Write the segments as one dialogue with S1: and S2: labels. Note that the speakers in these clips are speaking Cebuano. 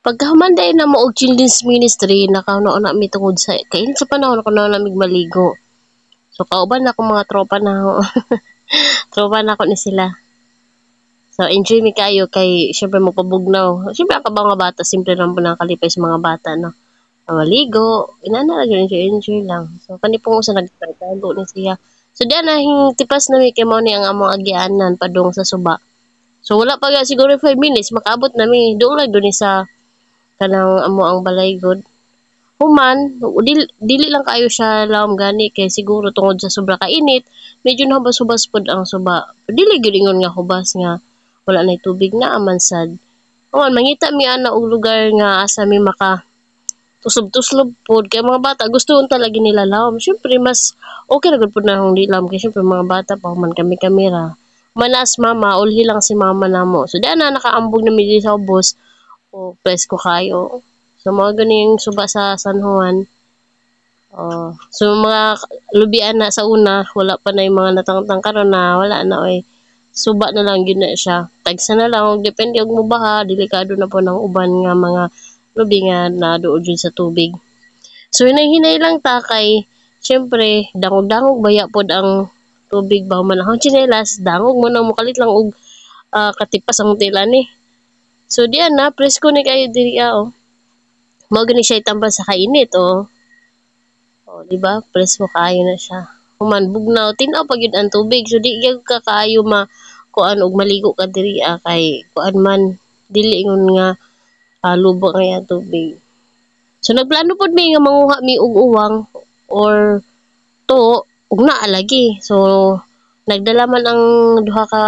S1: Pagkahuman dayon namo og children's ministry, nakahuna-huna mi tungod sa kainit sa panahon, nakahuna-huna mig maligo. So kauban akong mga tropa na tropa nako ni sila. So enjoy mi kaayo kay syempre magpabugnaw. Syempre ang kabaw nga bata, simple lang po nang kalipay sa mga bata, no. Maligo, inana ra gyud, enjoy enjoy lang. So kani pong usa nagtago ni siya. So diyan na tipas na mi kay mao ni ang among agianan padung sa suba. So wala pa ga siguro 5 minutes makaabot na mi. Doon lang duni sa kanang amo ang balay gud. Human, dili lang kaayo siya lawom gani kay siguro tungod sa sobra ka init, medyo nahubas-hubas pod ang suba. Dili gyud ingon nga hubas nga wala nay tubig, naa man sad. Human mangita mi ana og lugar nga asa mi maka tuslob-tuslob pod kay mga bata gusto unta lagi nila lawom. Syempre mas okay ra gud pud na kung di lawom kay syempre mga bata pa, human kami-kami ra. Manas mama, ulhi lang si mama namo. So diyan na nakaambog na mi diri sa ubos. O presko kaayo. So mao gani yung suba sa San Juan. Oh, so mga lubian na sa una, wala pa na yung mga natangtang, karon na wala na oy. Suba na lang gyud na siya. Tagsa na lang og depende og mobaha, delikado na po ng uban nga mga lubi nga naduol jud sa tubig. So hinay-hinay lang ta kay syempre dangog-dangog baya pod ang tubig ba man akong tsinelas, dangog mo nang mokalit lang og katipas ang tela ni. So diyan na presko ni kayo diri oh. Mao gani siya itambal sa kainit oh. Oh, di ba? Presko kaayo na siya. Human bugnaw, tin-aw pa gyud ang tubig. So di gyud ka kaayo ma kuan og maligo ka diri kay kuan man, dili ingon nga lubak nga iyang tubig. So nagplano pod mi nga manguha mi og uwang or tuo ug naa lagi. So nagdala man ang duha ka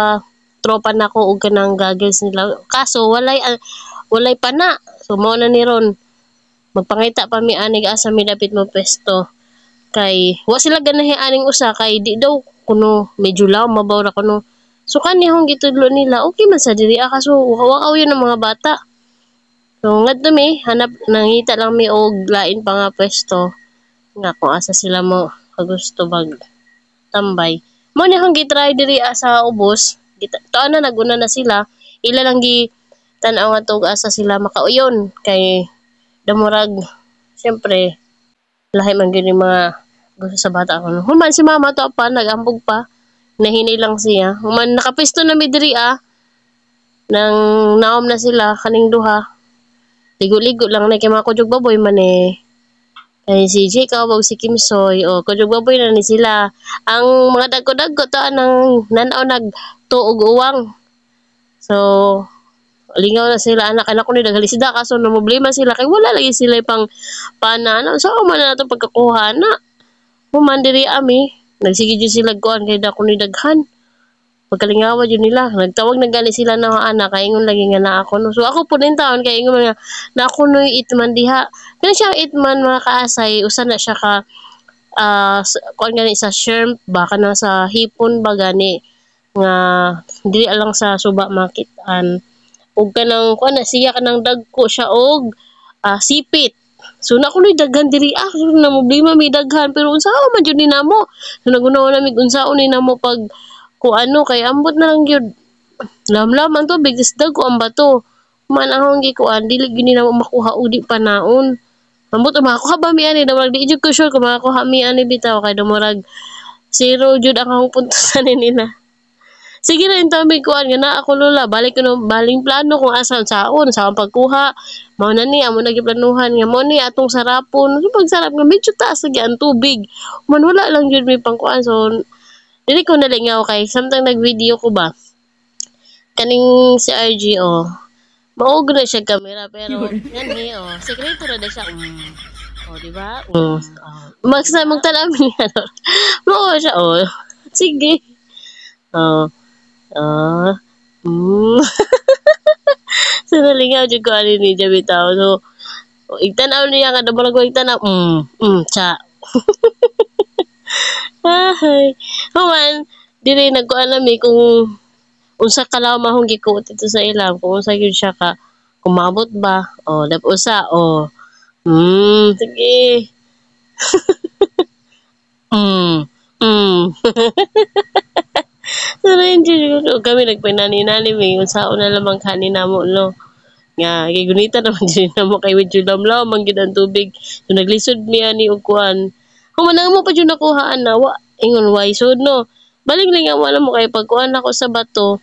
S1: tropa nako og kanang goggles nila. Kaso walay pana. So mao na ni ron. Magpangita pa mi ani asa mi dapit mo pwesto. Kay wa sila ganahi aning usa kay di daw kuno medyo lawom mabaw ra kuno. So kani akong gitudlo nila okay man sa diri kaso wakaw yun ang mga bata. So ngadto mi hanap, nangita lang mi og lain pa nga pwesto nga kung asa sila mo kagusto mag tambay. Mao ni akong gi-try diri sa ubos. Tuan na naguna na sila. Ila lang gi tan-aw nga og asa sila makauyon kay damurag syempre lahi man gyud yung mga gusto sa bata kuno. Human si mama to pa nagambog pa. Nahinay lang siya. Human nakapisto na mi diri nang naom na sila kaning duha. Ligo-ligo lang na kay mga kudyog baboy man eh. Kay si Jacob ug si Kimsoy o kudyog baboy na ni sila. Ang mga dagko-dagko to anang nanaw nagtuog uwang. So lingaw na sila anak anak ko ni daghalisda kaso na problema sila kay wala lagi sila pang pana ano so man na nato pagkakuha na. Human diri ami nagsige jud sila kuan kay dako ni daghan. Pagkalingawa jud nila, nagtawag na gani sila na anak kay ingon lagi nga naa ko no. So ako pud nin taon kay ingon nga na ako noy itman diha. Kani siya itman, mga kaasay, usa na siya ka kuan gani sa shrimp ba, kana sa hipon ba gani nga dili lang sa suba makit-an. Ug kanang kuan na siya, kanang dagko siya og sipit. So na kunoy daghan diri so na problema mi daghan pero unsaon man jud ni namo. So naguna mig unsaon ni namo pag kuano kay ambot na lang gyud. Lamlam ang tubig tas dagko ang bato. Man akong gikuan dili gyud ni namo makuha og di pa naon. Ambot makakuha ba mi ani, damurag di jud ko sure kung makakuha mi ani bitaw kay damurag zero jud ang akong puntos ani nila. Sige na yung mi kuan nga naa ako lola, balik ko no baling plano kung asa saon sa akong pagkuha. Mao na ni amo na giplanuhan nga mao ni atong sarapon. So pagsarap nga medyo taas lagi ang tubig. Man wala lang jud mi pangkuan, so dili ko nalingaw kay samtang nag-video ko ba. Kaning si RG oh. Mao na siya kamera pero ngani oh, sekreto ra siya. Oh, di ba? Magsa magtan-aw niya. Mao siya oh. Sige. Oh. So nalingaw jud ko ani ni bitaw. So igtan-aw niya nga damurag ko igtan-aw. Cha. Ay. Human diri nagkuan nami kung unsa ka lawom akong gikuot dito sa ilam, kung unsa gyud siya ka kumabot ba. Oh, dap usa oh. Sige. So na-enjoy ko kami nagpinani-nani mi unsaon na lamang kani namo no. Nga gigunita naman din namo kay medyo lamlam man gid ang tubig. So naglisod mi ani og kuan. Human mo pa jud nakuha ana, wa ingon why so no. Balik lang nga wala mo kay pagkuan ako sa bato.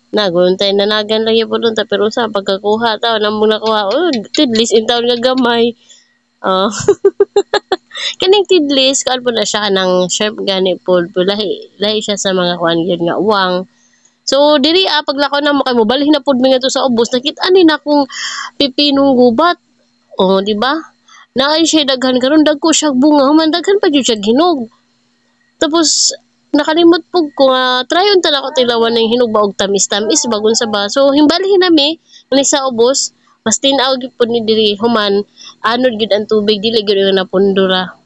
S1: Naguntay nanagan lang gyud ta, pero sa pagkakuha ta namo nakuha, oh, tidlis in taon nga gamay. Oh. Kaning tidlis kuan po na siya kanang shrimp gani po, lahi lahi siya sa mga kuan gyud nga uwang. So diri paglakaw namo kay mobalhin na pud mi ngadto sa ubos, nakit-an ni nakong pipinong gubat. Oh, di ba? Naay siya daghan karon, dagko siya bunga, human daghan pa jud siya hinog. Tapos nakalimot pug ko nga try unta nako tilawan ng hinog ba og tamis-tamis bagon sa ba. So himbalhin nami ni sa ubos, mas tin-aw gyud pud ni diri, human anod gyud ang tubig, dili gyud nga napundura.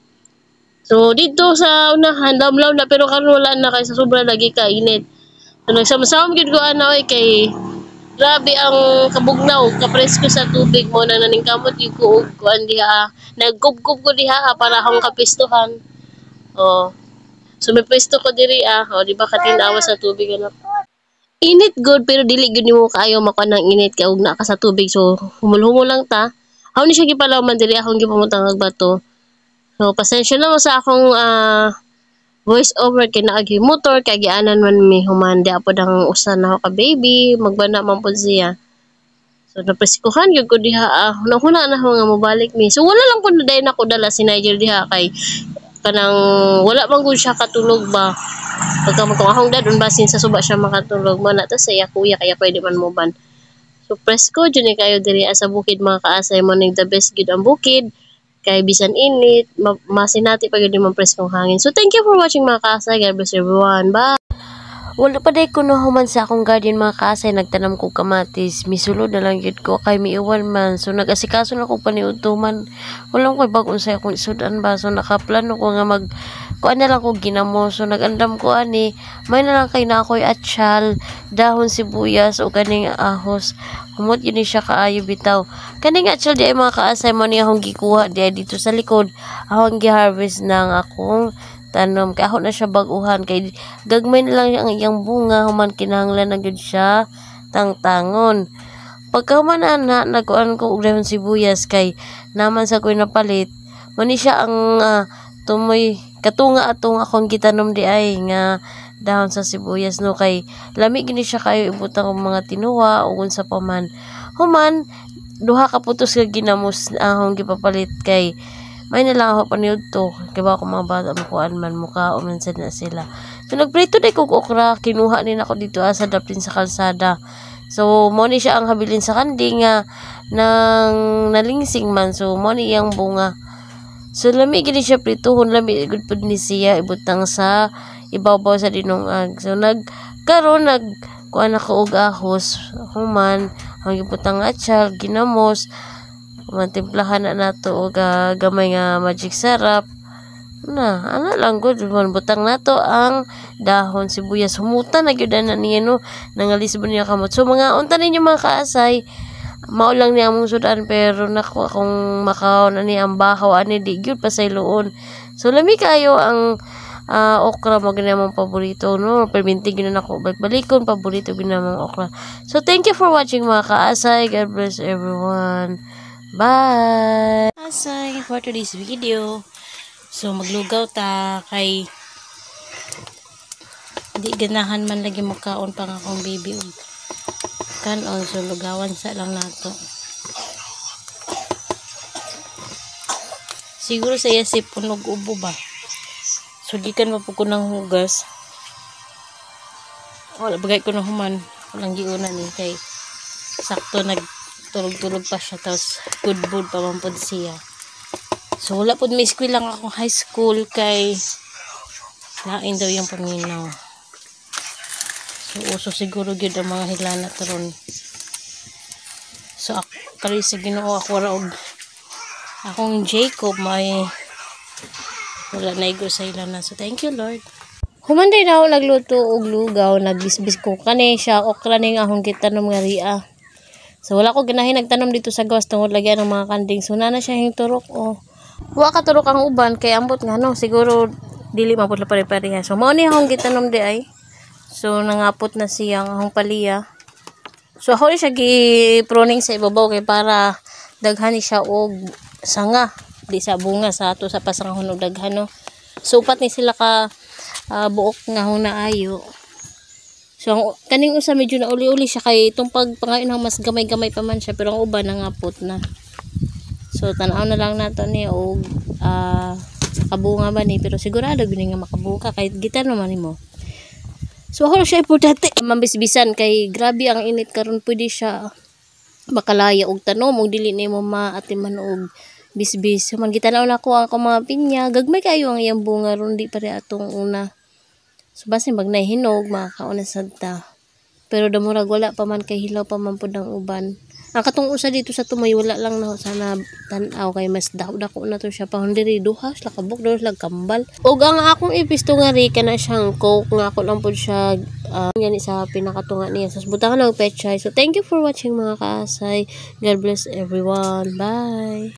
S1: So dito sa unahan lamlaw na, pero karon wala na kay sa sobra lagi ka init. So nagsamsam gyud ko ana oy, kay grabe ang kabugnaw, kapresko sa tubig mo na naningkamot gyud ko og kuan diha. Nagkubkob ko diha para akong kapistuhan. Oh. So may pwesto ko diri ah. O, di ba katin-awa sa tubig ano. Init good pero dili gyud nimo kaayo makuha ng init kay ugna ka sa tubig. So humul-humol lang ta. Ako ni siya gipalaw man diri akong gipamutang og bato. So pasensya na mo sa akong voice over kay naagi motor kay gianan man mi, human di apod ang usa na ako ka baby magbana man pud siya. So napreskuhan gyud ko diha ah. Hunahuna na ako nga mobalik mi. So wala lang pud na dayon ako dala si Nigel diha kay kanang wala man gud siya katulog ba. Pagka kung akong dad basin sa suba siya makatulog mo na ta sa iya kuya kaya pwede man mo ban. So presko jud ni kayo diri sa bukid, mga kaasay, mo ning the best gid ang bukid kay bisan init masinati pa gyud imong preskong hangin. So thank you for watching, mga kaasay. God bless everyone. Bye.
S2: Wala pa day ko nahuman sa akong garden, mga kaasay, nagtanam ko kamatis. Misulod na lang gyud ko kay miiwan man. So nag-asikaso na ko paniudto man. Wala ko bag unsay akong isudan ba. So nakaplano ko nga mag kuan na lang ko ginamo. So nagandam ko ani, may na lang kay na ako'y atsyal, dahon sibuyas o kaning ahos. Humot yun ni siya kaayo bitaw. Kaning atsyal di ay, mga kaasay, mo niya akong gikuha di ay dito sa likod. Akong gi-harvest ng akong tanom kay ako na siya bag-uhan kay gagmay na lang ang iyang bunga, human kinahanglan na gyud siya tangtangon. Pagkahuman ana, nagkuan ko og dahon sibuyas kay naman sa ko'y napalit mo ni siya ang tumoy katunga atong akong gitanom di ay nga dahon sa sibuyas no, kay lami gini siya kayo ibutang og mga tinuwa o unsa pa man. Human duha ka putos ka ginamos akong gipapalit kay may na lang ako paniudto kay ba ako mga bata mukuan man mukaon man sad na sila. So nagprito day kog okra, kinuha ni nako dito sa daplin sa kalsada. So mo ni siya ang habilin sa kanding nga nang nalingsing man, so mo ni iyang bunga. So lami gid siya prituhon, lami gud pud ni siya ibutang sa ibabaw sa dinungag. So nag karon nag kuan ako og ahos, human ang gibutang atsyal, ginamos, mantimplahan na nato og gamay nga Magic Sarap na ana lang gud man. Butang nato ang dahon sibuyas, humutan na gyud ana niya no, nangalis ba niya kamot. So mga unta ninyo, mga kaasay, mao lang niya among sudan, pero nako, akong makaon ani ang bahaw ani di gyud pasayloon. So lami kayo ang okra, mo gani among paborito no, perminti gyud na nako balik-balikon, paborito gyud namong okra. So thank you for watching, mga kaasay. God bless everyone. Bye.
S1: Asay for today's video. So maglugaw ta kay di ganahan man lagi makaon pang akong baby og kanon, so lugawan sa lang nato. Siguro sa iya sipon og ubo ba. So gikan pa po ko ng hugas. Wala bagay ko na human. Walang giuna ni kay sakto nag tulog-tulog pa siya, tapos good mood pa man pod siya. So wala pod may school lang akong high school kay lain daw yung paminaw. So uso siguro gyud ang mga hilana karon. So kali sa Ginoo, ako ra og akong Jacob may wala naigo sa ilana. So thank you, Lord. Human din ako nagluto og lugaw, nagbisbis ko kani siya, okra ning akong gitanom nga ria. So wala ko ganahin nagtanom dito sa gawas tungod lagyan ng mga kanding. So nana siya hing turok oh. Wa ka turok ang uban kay ambot nga no, siguro dili man pud pare-pareha. So mao ni akong gitanom di ay. So nangapot na siya ang akong paliya. So ako siya gi-pruning sa ibabaw kay para daghan ni siya og sanga, di sa bunga sa ato sa pasangahon og daghan, no. So upat ni sila ka buok nga naayo. So ang kaning usa medyo na uli-uli siya kay itong pagpangayon mas gamay-gamay pa man siya, pero ang uban nangapot na. So tan-aw na lang nato ni og kabunga ba ni, pero sigurado gini nga makabunga kahit gitan naman nimo. So ako siya importante mabisbisan kay grabe ang init karon, pwede siya makalaya og tanom og dili nimo maatiman og bisbis. So man gitanaw nako ang akong mga pinya, gagmay kayo ang iyang bunga ron, di pa atong una. So basin pag nahinog makakaon na sad ta. Pero damurag wala pa man kay hilaw pa man pud ang uban. Ang katong usa dito sa tumoy wala lang na sana tan-aw kay mas dako-dako na to siya pa diri, duha sila kabuk, duha sila kambal. Ug ang akong ipisto nga ri kana siyang Coke nga ako lang pud siya gani sa pinakatunga niya. So butangan og pechay. So thank you for watching, mga kaasay. God bless everyone. Bye.